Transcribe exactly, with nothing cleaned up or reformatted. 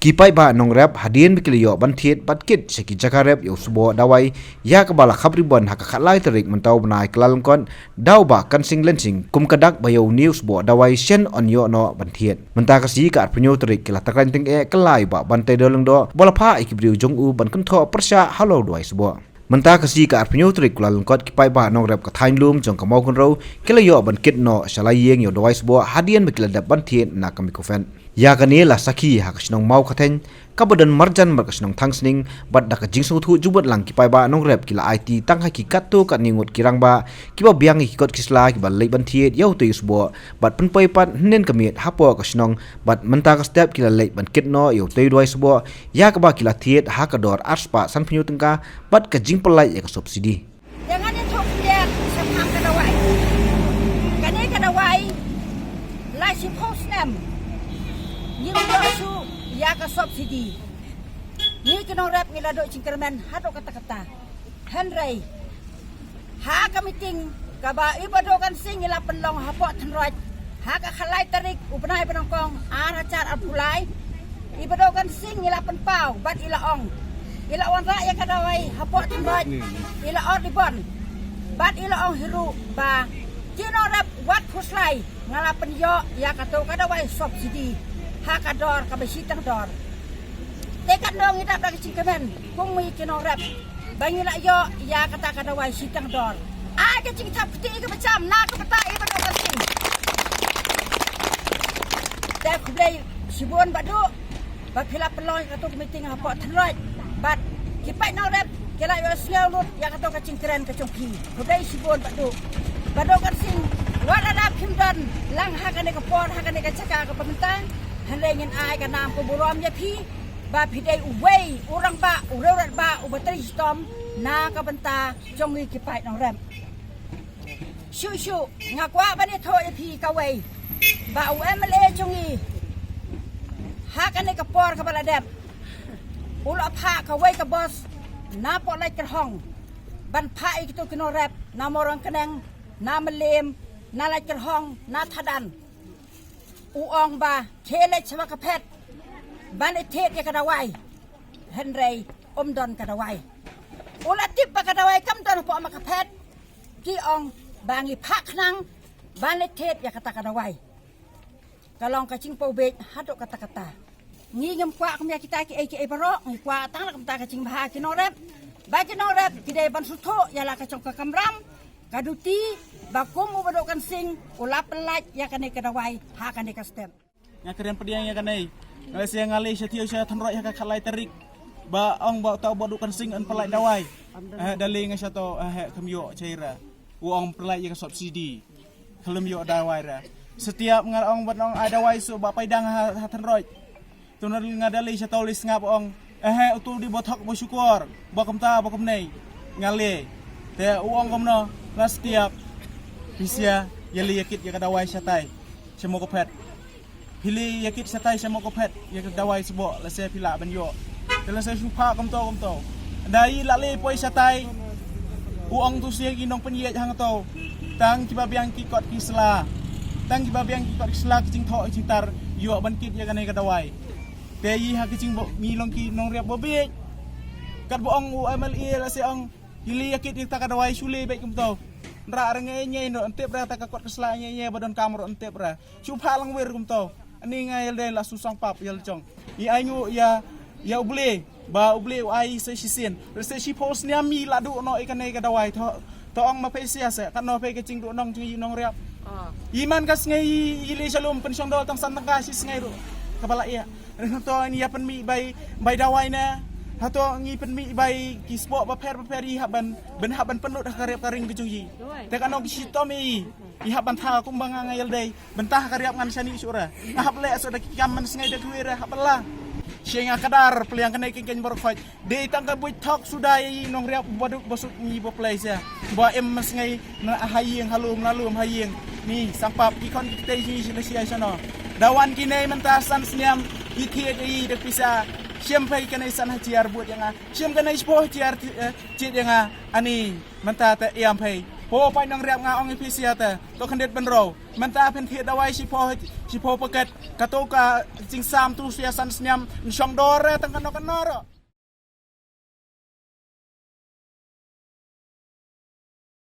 Ki paidbah nongrep hadien ba ki la ïoh ban thied bad kit sha ki jaka rep ïa u sboh dawai ïa kaba la khap ribon ha ka khatlai tarik mynta u bnai Kyllalyngkot da u Bah Kansing Lensing kum ka dak ba ïa une u sboh dawai shen yn ïoh noh ban thied. Mynta ka sngi ka arphew hynñiew tarik ki la tyrkhong tyngeh kylla ïa u Bah Banteidor Lyngdoh ba la phah ïa ki briew jong u ban kynthoh pyrshah halor u dawai sboh. Mynta ka sngi ka arphew hynñiew tarik Kyllalyngkot ki paidbah nongrep ka thaiñ lum jong ka Mawkynrew ki la ïoh ban kit noh sha la ïing ïa u dawai sboh hadien ba ki la dep ban thied na ka Micofed. Ïa kane la sakhi ha ka shnong Mawkathiang kaba don marjan bad ka shnong Thangsning bad da ka jingsngewthuh jubut lang ki paidbah nongrep ki la aiti tang ha ki katto katne ngut ki rangbah kiba biang ïa ki kot ki sla kiba leit ban thied ïa utei u sboh bad pynpoi pat hynnin ka miet hapoh ka shnong bad mynta ka step ki la leit ban kit noh ïa utei u dawai sboh ïa kaba ki la thied ha ka dor arspah sanphew hynñiew tyngka bad ka jingpyllait ïa ka subsidi. Ïa ngan ïathuh khyndiat shaphang ka dawai. Kane ka dawai la shiphew snem ngim ïoh shuh ïa ka subsidi. Ngi ki nongrep ngi la duh jingkyrmen haduh katta katta. Hynrei ha ka meeting kaba i Bah Doh Kansing i la pynlong hapoh Thynroit ha ka khatlai tarik u bnai ba nyngkong ar hajar arphew lai, i Bah Doh Kansing i la pynpaw bad i la ong, i la wanrah ïa ka dawai hapoh Thynroit, i la ot ribon bad i la ong hi ruh ba ki nongrep wat khuslai, nga la pynïoh ïa kato ka dawai subsidi ha ka dor kaba shiteng dor. Te katno ngi dap da ka jingkmen kum ngi ki nongrep ba ngi la ïoh ïa kata ka dawai shiteng dor. Ai ka jingthap kti kaba jam na ka bynta i Bah Doh Kansing. Te khublei shibun Bah Doh ba phi la pynlong ïa kato ka meeting hapoh Thynroit bad ki paid nongrep ki la ïohsngew lut ïa kato ka jingkren ka jong phi. Khublei shibun Bah Doh. Bah Doh Kansing, wat lada phim don lang ha kane ka por ha kane ka jaka kaba mynta, hynrei ngin ai ka nam ka burom ïa phi ba phi dei uwei u rangbah u riewrangbah uba trei shitom na ka bynta jong ngi ki paid nongrep. Shuh shuh nga kwah ban ïathuh ïa phi kawei ba u M L A jong ngi ha kane ka por kaba la dep u la phah kawei ka bos na Polatkyrhong ban phah ïa kito ki nongrep na Mawryngkneng, na Mylliem, na Laitkyrhong, na Thadan. U ong ba khie leit sha Mawkphet ban leit thied ïa ka dawai, hynrei um don ka dawai. U la tip ba ka dawai kam don hapoh Mawkphet, ki ong ba ngi phah khnang ban leit thied ïa kata ka dawai. Ka long ka jingpawbeit haduh katta katta. Ngi ngim kwah kum ïa kita kiei kiei baroh, ngi kwah tang na ka bynta ka jingbha ki nongrep. Ba ki nongrep ki dei ban sngewthuh ïa la ka jong ka kamram ka duty ba kum u Bah Doh Kansing u la pynlait ïa kane ka dawai ha kane ka step. Nga kren pdiang ïa kane. Nga leh sha nga leit sha Thio sha Thynroit ha ka khatlai tarik. Ba ong ba uta u Bah Doh Kansing un pynlait dawai. Eh, da leit nga sha to, eh, kam ïoh chaira. U ong pynlait ïa ka subsidi. Khlem ïoh dawai ra. Setiap nga ong ban ong ai dawai shuh ba paidang ha, ha Thynroit. Tu nga da leit sha to leit sngap ong. Eh, utu di bothok bo shukor. Ba kumta ba kumne. Nga leh. Te u ong kumno. La setiap. Pisa ïa leit ïa kit ïa ka dawai shatai. Sha Mawkphet. Phi leit ïa kit shatai sha Mawkphet ïa ka dawai sboh lehse phi lah ban ïoh. Te lehse shu phah kumto kumto. Dei la leit poi shatai. U ong tu sha ki nongpynïaid hangto. Tang kiba biang ki kot ki sla. Tang kiba biang ki kot ki sla ki jingthoh jingtar ïoh ban kit ïa kane ka dawai. Te ïa ha ki jingbo ngi long ki nongrep ba bieit. Katba ong u M L A lehse ong phi leit ïa kit ïa kata ka dawai shu leit beit kumto. Nra ra ngei ngei no ntip ra ta ka kot ka sla ngei ngei ba donkam ro ntip ra. Shu phah lang wir kumto. Ani nga ïalade la shu sangpap ïal jong. I ai ngu ïa, ïa U Blei. Ba U Blei u ai sa shisien. Sa shi phew snem i la duh noh i kane ka dawai to. To ong ma phi sia sa. Katno phi ka jingduh nong jong i nongrep. I man ka sngi i leit sha lum pynshong dol tang san tang ka shi sngi ruh. Kaba la ïa. To ngi ïa pynmih bai, bai dawai ne. Hato ngi pynmih bai ki spok bapher bapher i hap ban, ban hap ban pynlut ha ka rep ka ring ka jong i. Te katno ki shitom i. I hap ban tha kumba nga nga ïalade. Bynta ka riap ngan shani shuh ra. Nga hap leh shuh da ki kam mynsngi da kiwei ra hap la. Shi nga kdar pliang kane ki keiñ baroh khoit. Dei tang ka buit thok suda i nongriap ba duk ba suk ngi ba plei sha. Ba em mynsngi na ha ïing ha lum na lum ha ïing. Ni sangpap ki khon ki ktei jong ngi shi na shi ai shano. Da wan kine mynta san snem ki thied i da pisa. Shim phai kane san hajar buit ïa nga. Shim kane shiphew hajar thied ïa nga. Ani mynta te ïam phai. Ho paid nongriap, nga ong ïa phi sha te, to khyndiat bynriew. Mynta phin thied dawai shiphew, shiphew paket. Kato ka jingsam tu sha san snem, nshong dor re tang kano kano ruh.